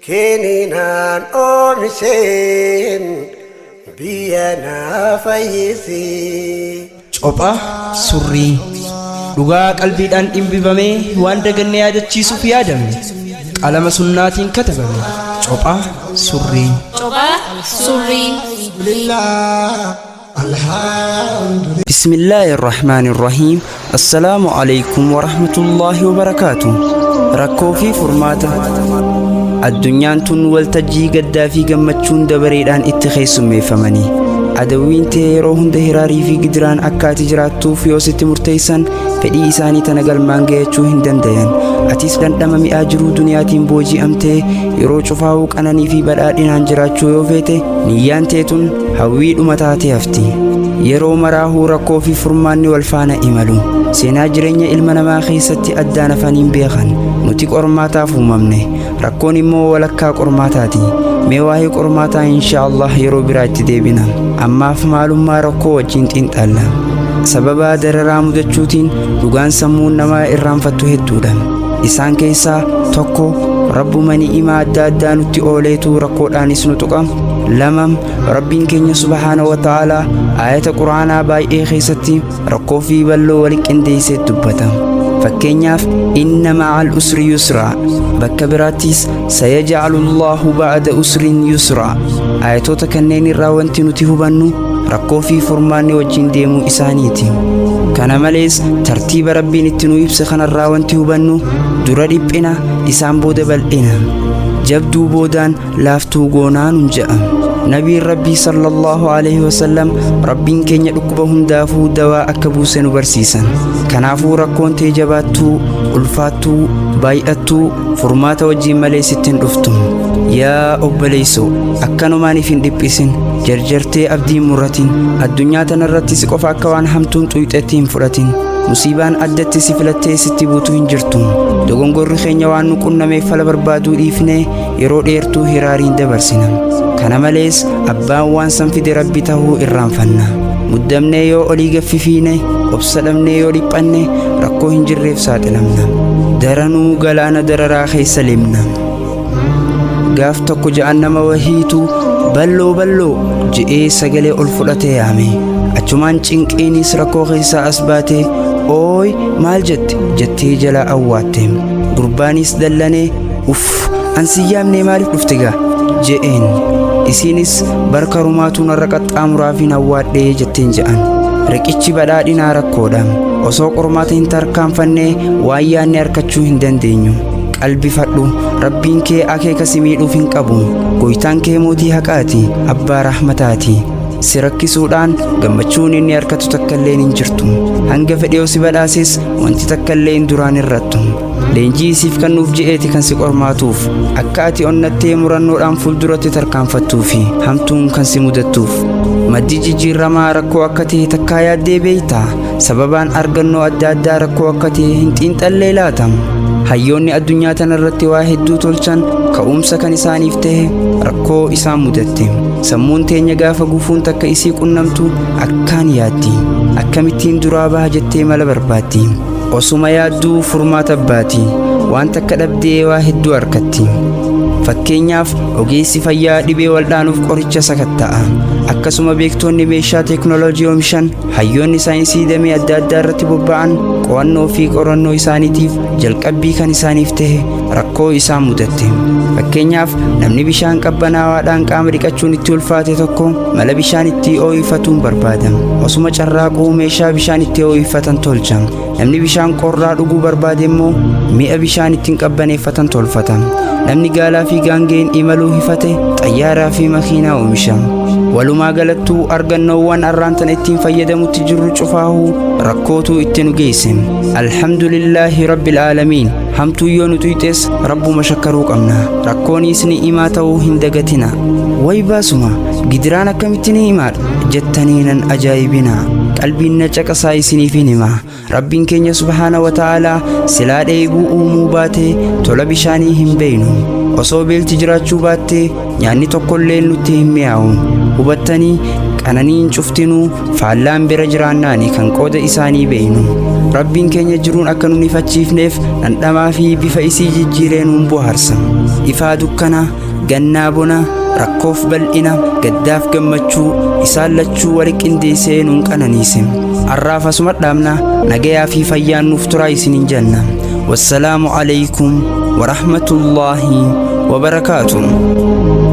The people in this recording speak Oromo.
Kininaan oomisheen biyya naa fayyisi. Copha surrii dhugaa qalbiidhaan dhimbifamee waan daganne yaadachiisuuf yaadame qalama sunnaatiin katabame. Copha surrii. Cophaa surrii. بسم الله الرحمن الرحيم. السلام عليكم ورحمة الله وبركاته. Rakkoo fi furmaata. Addunyaan tun waltajjii gaddaa fi gammachuun dabareedhaan itti keessummeeffamanii. Adawwiin tee yeroo hunda hiraarii fi gidiraan akka ati jiraattuuf yoo sitti murteessan, fedhii isaanii tana galmaan ga'achuu hin dandayan. Atis dhandhama mi'aa jiruu duniyaatiin booji'amtee yeroo cufaa'uu qananii fi badhaadhinaan jiraachuu yoo feete, niyyaan teetun hawwiidhuma taatee hafti. Yeroo maraahuu rakkoo fi furmaanni wal faana imalu. Seenaa jireenya ilma namaa keessatti addaan hafaniin beekan. Nuti qormaataaf uumamne. Rakkoon immoo walakkaa qormaataati. Mee waa'ee qormaataa insha Allah yeroo biraa itti deebina. Ammaaf maalummaa rakkoo wajjin xiinxalla. Sababa dararaa mudachuutiin dhugaan sammuun namaa irraanfattu hedduudha. Isaan keessaa tokko, Rabbuma ni'imaa adda addaa nutti ooleetu rakkoodhaanis nu tuqa. Lama, Rabbiin keenya subhaana wa ta'aalaa aayata Quraanaa baay'ee keessatti rakkoo fi bal'oo wali qindeessee dubbata. Fakkeenyaaf, inna ma'al usri yusraa. Bakka biraattis, sayaj'alu Allahu ba'da usrin yusraa. Aayatoota kanneen irraa wanti nuti hubannu rakkoo fi furmaanni wajjin deemuu isaaniiti. Kana malees tartiiba Rabbiin itti nu ibse kanarraa wanti hubannu dura dhiphina, isaan booda bal'ina. Jabduu boodaan laaftuu goonaa nun je'a. Nabiin Rabbii sallallahu alaihi wasallam Rabbiin keenya dhukkuba hundaafuu dawaa akka buuse nu barsiisan. Kanaafuu rakkoon tee jabaattuu, ulfaattuu, baay'attuu furmaata wajjin malee sitti hin dhuftu. Yaa obboleessoo, akkanumaan if hin dhiphisin, jarjartee abdii hin muratin, addunyaa tanarratti si qofa akka waan hamtuun xuyxetti hin fudhatin. Musiibaan addatti si filattee sitti buutu hin jirtu. Dogongorri keenya waan nu qunnameef fala barbaaduu dhiifnee yeroo dheertuu hiraariin dabarsina. Kana malees abbaan waan san fide Rabbi tahuu irraanfanna. Muddamnee yoo olii gaffifiine, obsa dhabnee yoo dhiphanne, rakkoo hin jirreef saaxilamna. Daranuu galaana dararaa keessa limna. Gaaf tokko ja'an nama wahiitu balloo balloo je'ee sagalee ol fudhatee yaame. Achumaan cinqiinis rakkoo keessaa as baatee, ooy maal jette jettee jalaa awwaatte. Gurbaanis dallanee, uff an si yaamnee maaliif dhufte gaa je'een. Isiinis barka rumaatu narra qaxxaamuraafin awwaadhee jetteen je'an. Riqichi badhaadhinaa rakkoodha. Osoo qormaata hin tarkaanfannee waan yaanne arkachuu hin dandeenyu. Qalbifadhu, Rabbiin kee akeeka si miidhuuf hin qabu. Goytaan kee mootii haqaati, abbaa rahmataati. Si rakkisuudhaan gammachuun inni arkatu takka illeen hin jirtu. Hanga fedhe yoo si badhaases wanti takka illeen duraan irrattu. Leenjii siif kennuuf je'eeti kan si qormaatuuf. Akka ati onnattee murannoodhaan fuulduratti tarkaanfattuu fi hamtuun kan si mudattuuf. Maddi jijjiirramaa rakkoo akka ta'e takkaa yaaddee beektaa? Sababaan argannoo adda addaa rakkoo akka ta'e hin xiinxallee laata? Hayyoonni addunyaa tanarratti waa hedduu tolchan ka'umsa kan isaaniif ta'e rakkoo isaan mudatte. Sammuun teenya gaafa gufuun takka isii qunnamtu akkaan yaaddi. Akkamittiin duraa baha jettee mala barbaaddi. Osuma yaadduu furmaata baati. Waan takka dhabdee waa hedduu arkatti. Fakkeenyaaf, ogeessi fayyaa dhibee waldhaanuuf qoricha sakatta'a. Akkasuma beektonni meeshaa teeknooloojii oomishan, hayyoonni saayinsii damee adda addaa irratti bobba'an qo'annoo fi qorannoo isaaniitiif jalqabbii kan isaaniif ta'e rakkoo isaan mudatte. Fakkeenyaaf, namni bishaan qabbanaawaadhaan qaama dhiqachuun itti ulfaate tokko mala bishaan itti oo'ifatuun barbaada. Osuma carraaquu meeshaa bishaan itti oo'ifatan tolcha. Namni bishaan qorraa dhuguu barbaade immoo mi'a bishaan ittiin qabbaneeffatan tolfata. Namni gaalaa fi gaangeen imaluu hifate xayyaaraa fi makiinaa oomisha. Walumaa galattuu argannoowwan arraan tana ittiin fayyadamutti jirru cufaahuu rakkootu itti nu geesse. Alhamdulillaahi Rabbil aalamiin. Hamtuu yoo nu xuyxes Rabbuma shakkaruu qabna. Rakkoonis ni'imaa ta'uu hin dagatina. Way baasuma, gidiraan akkamitti ni'imaadha jettanii nan ajaa'ibina. Qalbiin na caqasaa isiniifin hima. Rabbiin keenya subhaana wa ta'aalaa silaa dheebuu uumuu baatee tola bishaanii hin beeynu. Osoo beelti jiraachuu baattee nyaanni tokkollee nutti hin mi'aawu. Hubattanii, qananiin cuftinuu faallaan bira jiraannaani kan qooda isaanii beeynu. Rabbiin keenya jiruun akka nun ifachiifneef dhandhamaa fi bifa isii jijjiiree nuun bohaarsa. Ifaa dukkana, gannaa bona, rakkoof bal'ina, gaddaaf gammachuu isaan lachuu wali qindeessee nuun qananiise. Arraaf asuma dhaabna, nagayaa fi fayyaan nuuf turaa isiniin jenna. Wassalaamu alaykum warahmatullaahi wabarakaatuh.